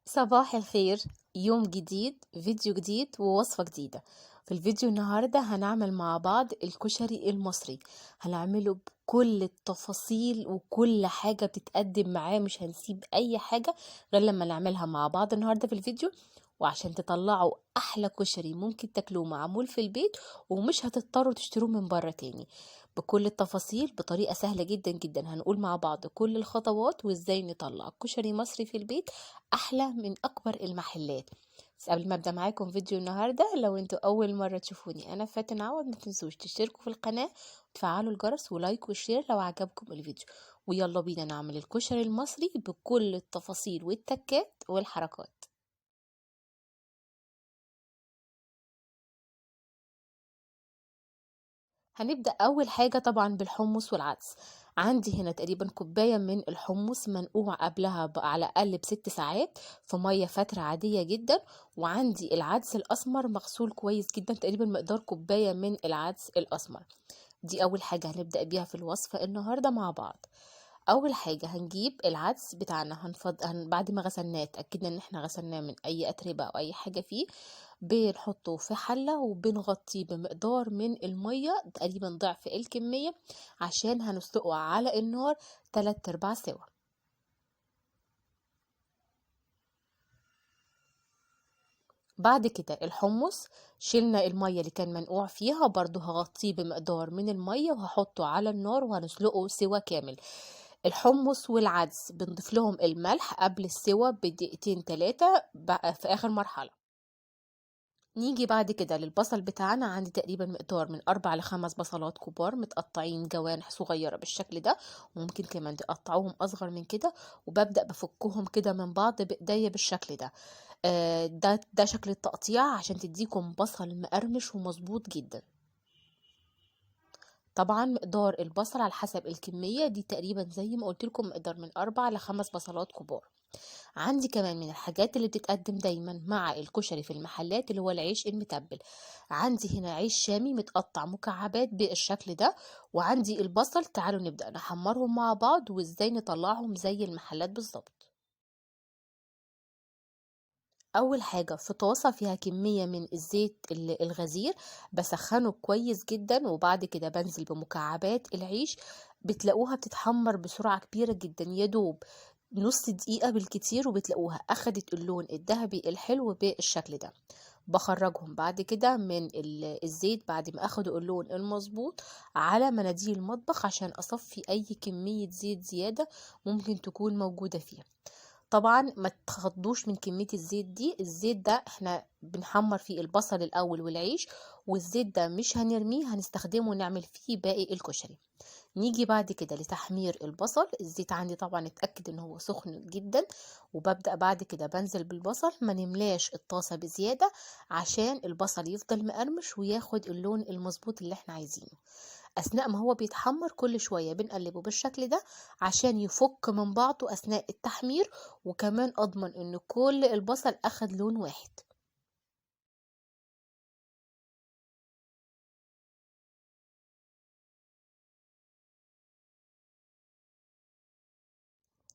صباح الخير. يوم جديد، فيديو جديد ووصفة جديدة. في الفيديو النهاردة هنعمل مع بعض الكشري المصري، هنعمله بكل التفاصيل وكل حاجة بتتقدم معاه، مش هنسيب اي حاجة غير لما نعملها مع بعض النهاردة في الفيديو، وعشان تطلعوا احلى كشري ممكن تاكلوه معمول في البيت ومش هتضطروا تشتروه من بره تاني، بكل التفاصيل بطريقة سهلة جدا جدا. هنقول مع بعض كل الخطوات وازاي نطلع كشري مصري في البيت احلى من اكبر المحلات. بس قبل ما ابدا معاكم فيديو النهارده، لو انتوا اول مرة تشوفوني انا فاتن عوض، ما تنسوش تشتركوا في القناة وتفعلوا الجرس و like و share لو عجبكم الفيديو. ويلا بينا نعمل الكشري المصري بكل التفاصيل والتكات والحركات. هنبدأ أول حاجة طبعا بالحمص والعدس. عندي هنا تقريبا كوباية من الحمص منقوع قبلها على الأقل ب6 ساعات في مية فترة عادية جدا، وعندي العدس الأسمر مغسول كويس جدا تقريبا مقدار كوباية من العدس الأسمر. دي أول حاجة هنبدأ بيها في الوصفة النهاردة مع بعض. أول حاجة هنجيب العدس بتاعنا، بعد ما غسلناه، اتأكدنا إن احنا غسلناه من أي أتربة أو أي حاجة فيه، بنحطه في حلة وبنغطيه بمقدار من المية تقريبا ضعف الكمية، عشان هنسلقه على النار 3/4 سوا. بعد كده الحمص شلنا المية اللي كان منقوع فيها، برضو هغطيه بمقدار من المية وهحطه على النار وهنسلقه سوا كامل. الحمص والعدس بنضيف لهم الملح قبل السوا بدقيقتين 3 في آخر مرحلة. نيجي بعد كده للبصل بتاعنا. عندي تقريبا مقدار من 4 ل5 بصلات كبار متقطعين جوانح صغيرة بالشكل ده، وممكن كمان تقطعوهم أصغر من كده، وببدأ بفكهم كده من بعض بإيديا بالشكل ده. ده شكل التقطيع عشان تديكم بصل مقرمش ومظبوط جدا. طبعا مقدار البصل على حسب الكمية، دي تقريبا زي ما قلت لكم مقدار من 4 ل5 بصلات كبار. عندي كمان من الحاجات اللي بتتقدم دايما مع الكشري في المحلات اللي هو العيش المتبل. عندي هنا عيش شامي متقطع مكعبات بالشكل ده، وعندي البصل. تعالوا نبدأ نحمرهم مع بعض وازاي نطلعهم زي المحلات بالظبط. اول حاجة في طاسة فيها كمية من الزيت الغزير، بسخنه كويس جدا، وبعد كده بنزل بمكعبات العيش. بتلاقوها بتتحمر بسرعة كبيرة جدا، يدوب نص دقيقة بالكتير، وبتلاقوها اخدت اللون الذهبي الحلو بالشكل ده. بخرجهم بعد كده من الزيت بعد ما اخدوا اللون المظبوط على مناديل المطبخ عشان اصفي اي كمية زيت زيادة ممكن تكون موجودة فيها. طبعا ما تخضوش من كمية الزيت دي، الزيت ده احنا بنحمر فيه البصل الاول والعيش، والزيت ده مش هنرميه، هنستخدمه ونعمل فيه باقي الكشري. نيجي بعد كده لتحمير البصل. الزيت عندي طبعا اتأكد ان هو سخن جدا، وببدأ بعد كده بنزل بالبصل. ما نملاش الطاسة بزيادة عشان البصل يفضل مقرمش وياخد اللون المظبوط اللي احنا عايزينه. اثناء ما هو بيتحمر كل شوية بنقلبه بالشكل ده عشان يفك من بعضه اثناء التحمير، وكمان اضمن ان كل البصل اخد لون واحد.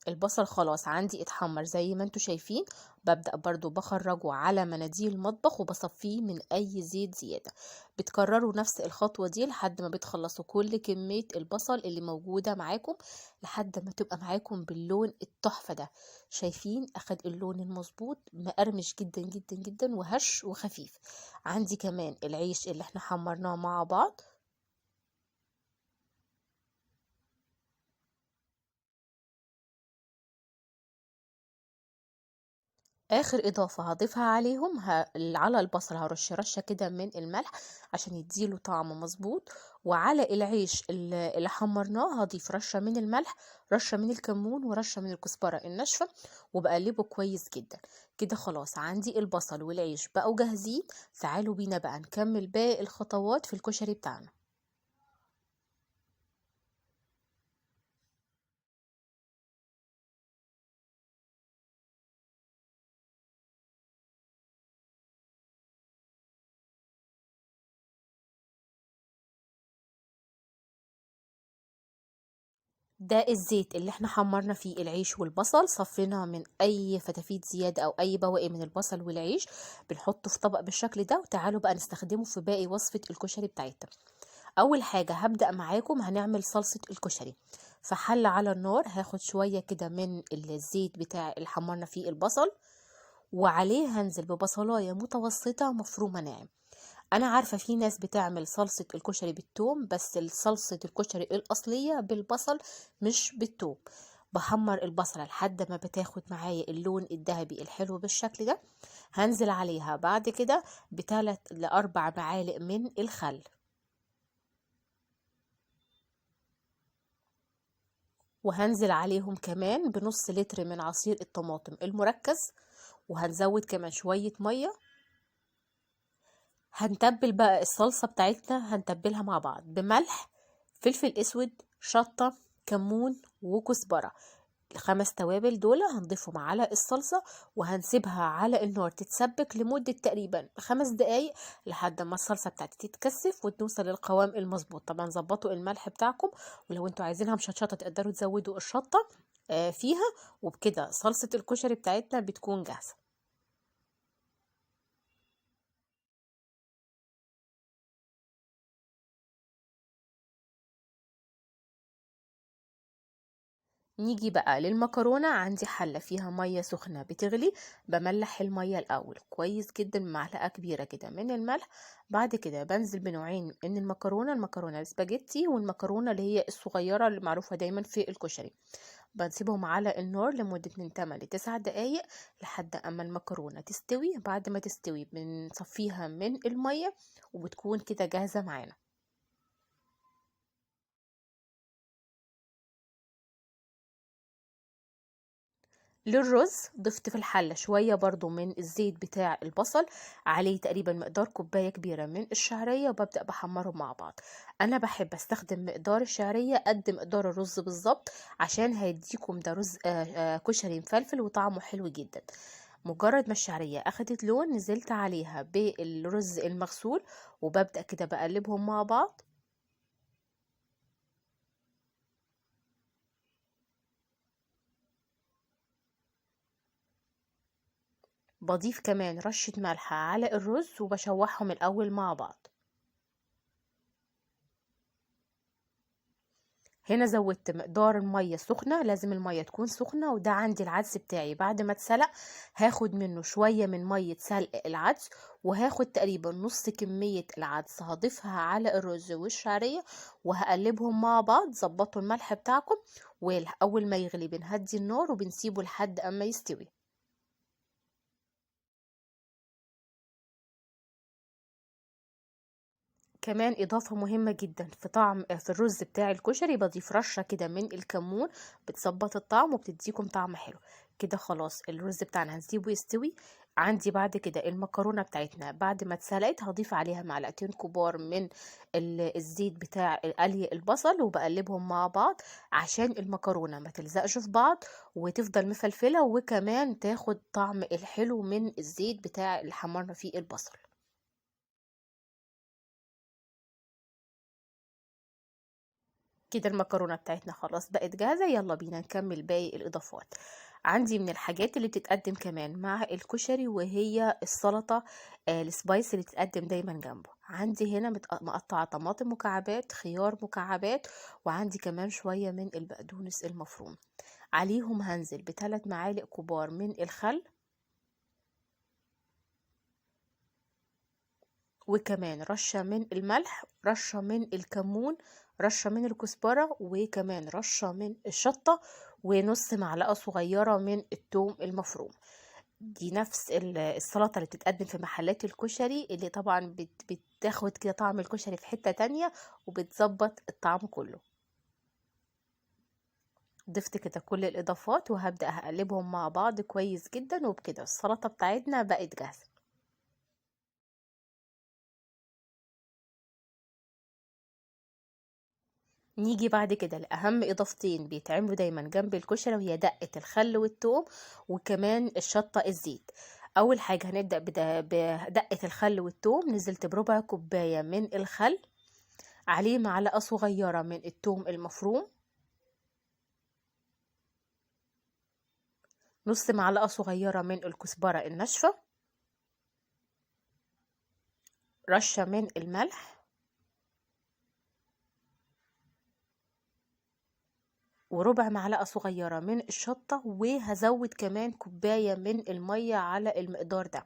البصل خلاص عندي اتحمر زي ما انتوا شايفين. ببدأ برضو بخرجه على مناديل المطبخ وبصفيه من اي زيت زيادة. بتكرروا نفس الخطوة دي لحد ما بتخلصوا كل كمية البصل اللي موجودة معاكم، لحد ما تبقى معاكم باللون التحفة ده. شايفين اخد اللون المظبوط، مقرمش جدا جدا جدا وهش وخفيف. عندي كمان العيش اللي احنا حمرناه مع بعض. اخر اضافه هضيفها عليهم على البصل هرش رشه كده من الملح عشان يديله طعم مظبوط، وعلى العيش اللي حمرناه هضيف رشه من الملح، رشه من الكمون، ورشه من الكزبره الناشفه، وبقلبه كويس جدا كده. خلاص عندي البصل والعيش بقوا جاهزين. تعالوا بينا بقى نكمل باقي الخطوات في الكشري بتاعنا. ده الزيت اللي احنا حمرنا فيه العيش والبصل، صفيناه من اي فتافيت زيادة او اي بواقي من البصل والعيش، بنحطه في طبق بالشكل ده. وتعالوا بقى نستخدمه في باقي وصفة الكشري بتاعتنا. اول حاجة هبدأ معاكم هنعمل صلصة الكشري. في حلة على النار هاخد شوية كده من الزيت بتاع اللي حمرنا فيه البصل، وعليه هنزل ببصلاية متوسطة مفرومة ناعم. انا عارفة في ناس بتعمل صلصة الكشري بالثوم، بس صلصة الكشري الاصلية بالبصل مش بالثوم. بحمر البصلة لحد ما بتاخد معايا اللون الذهبي الحلو بالشكل ده. هنزل عليها بعد كده بتلات لاربع معالق من الخل، وهنزل عليهم كمان بنص لتر من عصير الطماطم المركز، وهنزود كمان شوية مية. هنتبل بقى الصلصة بتاعتنا، هنتبلها مع بعض بملح، فلفل اسود، شطة، كمون، وكزبرة. الخمس توابل دول هنضيفهم على الصلصة، وهنسيبها على النار تتسبك لمدة تقريبا 5 دقايق لحد ما الصلصة بتاعتي تتكثف وتوصل للقوام المظبوط. طبعا ظبطوا الملح بتاعكم، ولو انتوا عايزينها مشطشطة تقدروا تزودوا الشطة فيها. وبكده صلصة الكشري بتاعتنا بتكون جاهزة. نيجي بقى للمكرونة. عندي حلة فيها مية سخنة بتغلي، بملح المية الأول كويس جدا بمعلقة كبيرة كده من الملح. بعد كده بنزل بنوعين من المكرونة، المكرونة السباجيتي والمكرونة اللي هي الصغيرة اللي معروفة دايما في الكشري. بنسيبهم على النار لمدة من 8 ل 9 دقايق لحد أما المكرونة تستوي. بعد ما تستوي بنصفيها من المية وبتكون كده جاهزة معانا. للرز ضفت في الحلة شوية برضو من الزيت بتاع البصل، عليه تقريبا مقدار كوباية كبيرة من الشعرية، وببدأ بحمرهم مع بعض. أنا بحب أستخدم مقدار الشعرية قد مقدار الرز بالظبط، عشان هيديكم ده رز كشري مفلفل وطعمه حلو جدا. مجرد ما الشعرية أخدت لون نزلت عليها بالرز المغسول، وببدأ كده بقلبهم مع بعض. بضيف كمان رشة ملح على الرز وبشوحهم الأول مع بعض. هنا زودت مقدار المية سخنة، لازم المية تكون سخنة. وده عندي العدس بتاعي بعد ما اتسلق، هاخد منه شوية من مية سلق العدس، وهاخد تقريبا نص كمية العدس هضيفها على الرز والشعرية وهقلبهم مع بعض. ظبطوا الملح بتاعكم، وأول ما يغلي بنهدي النار وبنسيبه لحد أما يستوي. كمان إضافة مهمة جدا في طعم في الرز بتاع الكشري، بضيف رشة كده من الكمون، بتظبط الطعم وبتديكم طعم حلو كده. خلاص الرز بتاعنا هنسيبه يستوي. عندي بعد كده المكرونة بتاعتنا بعد ما اتسلقت هضيف عليها معلقتين كبار من الزيت بتاع قلي البصل، وبقلبهم مع بعض عشان المكرونة ما تلزقش في بعض وتفضل مفلفلة، وكمان تاخد طعم الحلو من الزيت بتاع اللي حمرنا فيه البصل. كده المكرونة بتاعتنا خلاص بقت جاهزة. يلا بينا نكمل باقي الإضافات. عندي من الحاجات اللي بتتقدم كمان مع الكشري وهي السلطة السبايس اللي بتتقدم دايما جنبه. عندي هنا مقطعة طماطم مكعبات، خيار مكعبات، وعندي كمان شوية من البقدونس المفروم. عليهم هنزل بثلاث معالق كبار من الخل، وكمان رشة من الملح، رشة من الكمون، رشة من الكزبرة، وكمان رشة من الشطة، ونص معلقة صغيرة من الثوم المفروم. دي نفس السلطة اللي بتتقدم في محلات الكشري، اللي طبعا بتاخد كده طعم الكشري في حتة تانية وبتظبط الطعم كله. ضفت كده كل الإضافات وهبدأ هقلبهم مع بعض كويس جدا، وبكده السلطة بتاعتنا بقت جاهزة. نيجي بعد كده لأهم إضافتين بيتعملوا دايما جنب الكشري، وهي دقة الخل والثوم وكمان الشطة الزيت. أول حاجة هنبدأ بدقة الخل والثوم. نزلت بربع كوباية من الخل، عليه معلقة صغيرة من الثوم المفروم، نص معلقة صغيرة من الكزبرة الناشفة، رشة من الملح، وربع معلقة صغيرة من الشطة، وهزود كمان كوباية من المية على المقدار ده.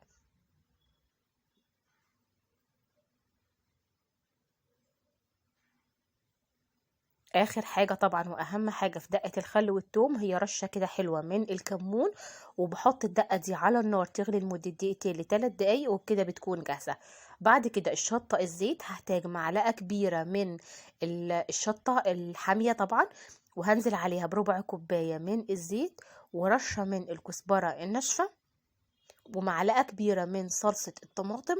اخر حاجة طبعا واهم حاجة في دقة الخل والثوم هي رشة كده حلوة من الكمون، وبحط الدقة دي على النار تغلي لمدة دقيقتين لثلاث دقايق، وبكده بتكون جاهزة. بعد كده الشطة الزيت، هحتاج معلقة كبيرة من الشطة الحامية طبعا، وهنزل عليها بربع كوباية من الزيت، ورشة من الكزبرة الناشفة، ومعلقة كبيرة من صلصة الطماطم،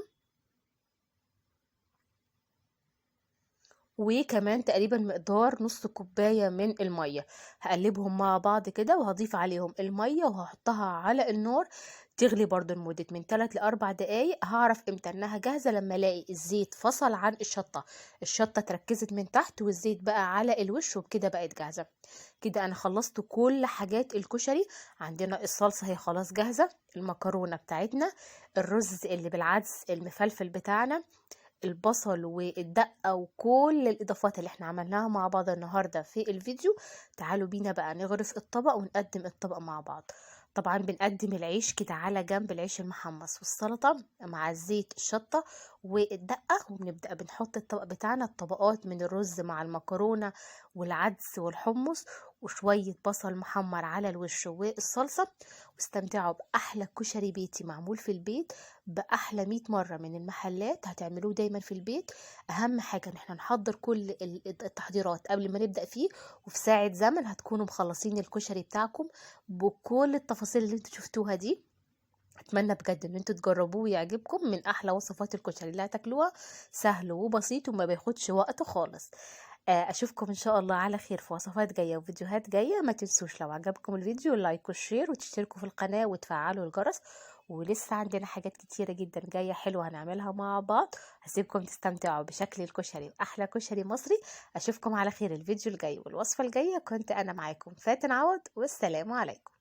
وكمان تقريبا مقدار نص كوباية من المية. هقلبهم مع بعض كده وهضيف عليهم المية وهحطها على النار تغلي برضو لمدة من 3 ل4 دقايق. هعرف امتى انها جاهزة لما الاقي الزيت فصل عن الشطة، الشطة تركزت من تحت والزيت بقى على الوش، وبكده بقت جاهزة. كده انا خلصت كل حاجات الكشري. عندنا الصلصة هي خلاص جاهزة، المكرونة بتاعتنا، الرز اللي بالعدس المفلفل بتاعنا، البصل والدقة، وكل الإضافات اللي احنا عملناها مع بعض النهاردة في الفيديو. تعالوا بينا بقى نغرف الطبق ونقدم الطبق مع بعض. طبعا بنقدم العيش كده على جنب، العيش المحمص والسلطة مع الزيت الشطة والدقة، وبنبدأ بنحط الطبق بتاعنا، الطبقات من الرز مع المكرونة والعدس والحمص وشوية بصل محمر على الوش والصلصة. واستمتعوا بأحلى كشري بيتي معمول في البيت، بأحلى 100 مرة من المحلات. هتعملوه دايما في البيت. أهم حاجة إن احنا نحضر كل التحضيرات قبل ما نبدأ فيه، وفي ساعة زمن هتكونوا مخلصين الكشري بتاعكم بكل التفاصيل اللي انتوا شفتوها دي. اتمنى بجد ان انتوا تجربوه ويعجبكم. من احلى وصفات الكشري اللي هتاكلوها، سهل وبسيط وما بياخدش وقت خالص. اشوفكم ان شاء الله على خير في وصفات جاية وفيديوهات جاية. ما تنسوش لو عجبكم الفيديو like وال share، وتشتركوا في القناة وتفعلوا الجرس. ولسه عندنا حاجات كتيرة جدا جاية حلوة هنعملها مع بعض. هسيبكم تستمتعوا بشكل الكشري واحلى كشري مصري. اشوفكم على خير الفيديو الجاي والوصفه الجاية. كنت انا معاكم فاتن عوض، والسلام عليكم.